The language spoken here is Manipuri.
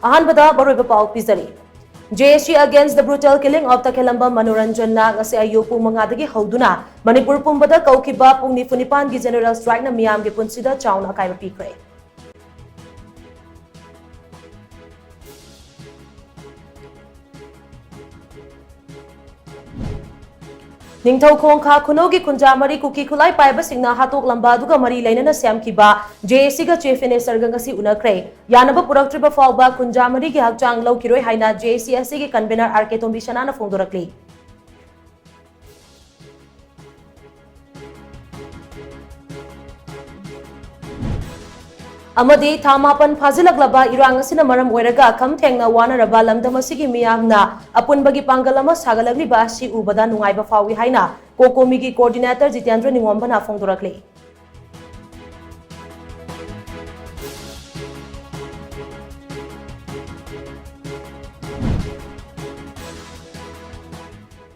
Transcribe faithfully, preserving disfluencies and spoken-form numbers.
ꯑꯍꯥꯟꯕꯗ ꯃꯔꯨꯑꯣꯏꯕ ꯄꯥꯎ ꯄꯤꯖꯔꯤ꯫ J A C against the brutal killing of ꯇꯈꯦꯂꯝꯕ ꯃꯅꯣꯔꯟꯖꯟꯅ ꯉꯁꯤ ꯑꯌꯨꯛ ꯄꯨꯡ ꯃꯉꯥꯗꯒꯤ ꯍꯧꯗꯨꯅ ꯃꯅꯤꯄꯨꯔ ꯄꯨꯝꯕꯗ ꯀꯧꯈꯤꯕ ꯄꯨꯡ ꯅꯤꯐꯨ ꯅꯤꯄꯥꯟꯒꯤ general strikeꯅ ꯃꯤꯌꯥꯝꯒꯤ ꯄꯨꯟꯁꯤꯗ ꯆꯥꯎꯅ ꯑꯀꯥꯏꯕ ꯄꯤꯈ꯭ꯔꯦ꯫ ꯅꯤꯡꯊꯧꯈꯣꯡ ꯈꯥ ꯈꯨꯅꯧꯒꯤ ꯈꯨꯟꯖꯥꯃꯔꯤ ꯀꯨꯀꯤ ꯈꯨꯠꯂꯥꯏ ꯄꯥꯏꯕꯁꯤꯡꯅ ꯍꯥꯠꯇꯣꯛꯂꯝꯕ ꯑꯗꯨꯒ ꯃꯔꯤ ꯂꯩꯅꯅ ꯁꯦꯝꯈꯤꯕ J A Cꯒ Chief Ministerꯒ ꯉꯁꯤ ꯎꯅꯈ꯭ꯔꯦ꯫ ꯌꯥꯅꯕ ꯄꯨꯔꯛꯇ꯭ꯔꯤꯕ ꯐꯥꯎꯕ ꯈꯨꯟꯖꯥꯃꯔꯤꯒꯤ ꯍꯛꯆꯥꯡ ꯂꯧꯈꯤꯔꯣꯏ ꯍꯥꯏꯅ J A C ꯑꯁꯤꯒꯤ convener R K ꯇꯣꯝꯕꯤꯁꯅꯥꯅ ꯐꯣꯡꯗꯣꯔꯛꯂꯤ꯫ ꯑꯃꯗꯤ ꯊꯥ ꯃꯥꯄꯟ ꯐꯥꯖꯤꯜꯂꯛꯂꯕ ꯏꯔꯥꯡ ꯑꯁꯤꯅ ꯃꯔꯝ ꯑꯣꯏꯔꯒ ꯈꯝ ꯊꯦꯡꯅ ꯋꯥꯅꯔꯕ ꯂꯝꯗꯝ ꯑꯁꯤꯒꯤ ꯃꯤꯌꯥꯝꯅ ꯑꯄꯨꯟꯕꯒꯤ ꯄꯥꯡꯒꯜ ꯑꯃ ꯁꯥꯒꯠꯂꯛꯂꯤꯕ ꯑꯁꯤ ꯎꯕꯗ ꯅꯨꯡꯉꯥꯏꯕ ꯐꯥꯎꯏ ꯍꯥꯏꯅ ꯀꯣꯀꯣꯃꯤꯒꯤ coordinator ꯖꯤꯇꯦꯟꯗ꯭ꯔ ꯅꯤꯉꯣꯝꯕꯅ ꯐꯣꯡꯗꯣꯔꯛꯂꯤ꯫